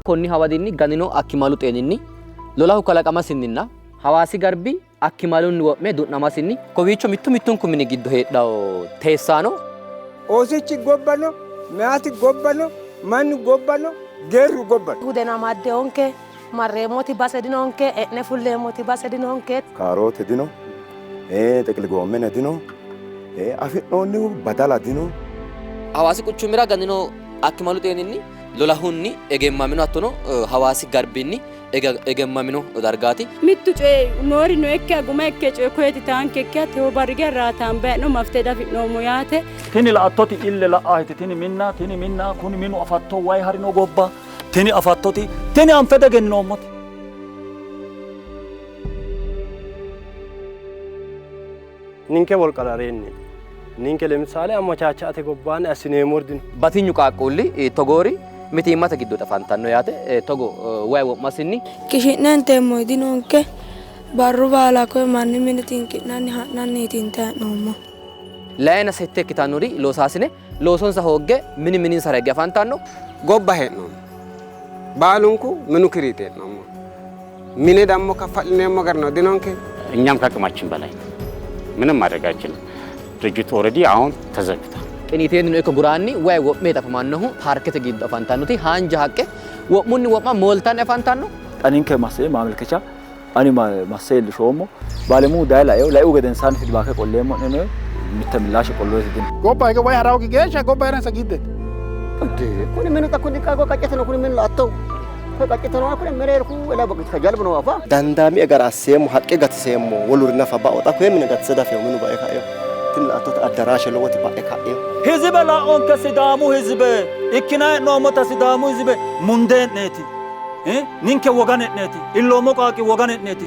Konni hawadinni ganino akkimalu xeeninni, lolahu kalaqamasinninna Hawaasi garbi akkimalunni wo'me du'namasinni kowiicho mittu mittunku mini giddo heedhanno teessaano, Oosichi gobba no, meyati gobba no, mannu gobba no, geerru gobba no. Hudeno amaddewonke, marreemmoti base dinonke, e'ne fulleemmoti base dinonke. Kaaroote dino, xiqili goommene dino, afi'noonnihu badala dino. Hawaasi quchumira ganino akkimalu xeeninni lolahunni egemmamino hattono Hawaasi garbinni egemmamino dargaati. Mittu coyi noori nookkiha guma ikke coyi koyeti taankekkiha tewo barri geya raataambe hee'no mafite dafi'noommo yaate. Tini la''attoti ille la'aheti tini minna, tini minna, kuni minu afatto wayi harino gobba, tini afattoti, tini anfe degenninoommote. Ninke wolqa aleenniiti. Ninke lemissale ammachaacha'ate gobbaanni assineemmori dino. Batinyu qaaqquulli togoori mitiimmate giddo afantanno yaate. Togo wayi wo'masinni. Qishi'ne inteemmori dinonke, barru baala koye manni mine xinqi'nanni ha'nanniiti intanni hee'noommohu. Layina sette ikkitannori loosaasine loosonsa hoogge mini mininsara higge afantanno. Gobba hee'noommo. Baalunku minu kiriiti hee'noommo. Mine dammo kaffa'lineemmo garino dinonke. እኛም ከአቅማችን በላይ ነው። ምንም ማድረግ አይችልም። ድርጅቱ ኦልሬዲ አሁን ተዘግቷል። Qiniiteennino ikko guraanni wayi wo'me afamannohu paarkete giddo afantannoti haanja haqqe wo'munni wo'ma mooltanni afantanno. Xa ninke masse maamelkecha ani masse iillishoommo baalemuhu daye laeo, laihu gedensaanni fidbaake qolleemmo'ne yine mitte millaashe qolloyeti dino. Gobba hige wayi harawokki geeshsha gobba hee'ransa giddete. Kuni minu xa kuni qaccete no kuni minu la''attohu koye qaccete nooha kune mereero ku ela jalbu noowa afa. Dandaamie gara asseemmo, haqqe gatiseemmo, woluri nafa bao, xa koye mine gatise dafeemmo, minu bae kaeo. Tini la''attoti addaraashe lowoti ba'e ka'ino. Hizibe la'onke Sidaamu hizibe ikkinanni hee'noommota Sidaamu hizibe mundee'neeti, ninke wogane'neeti, illoommo qaaqqi wogane'neeti.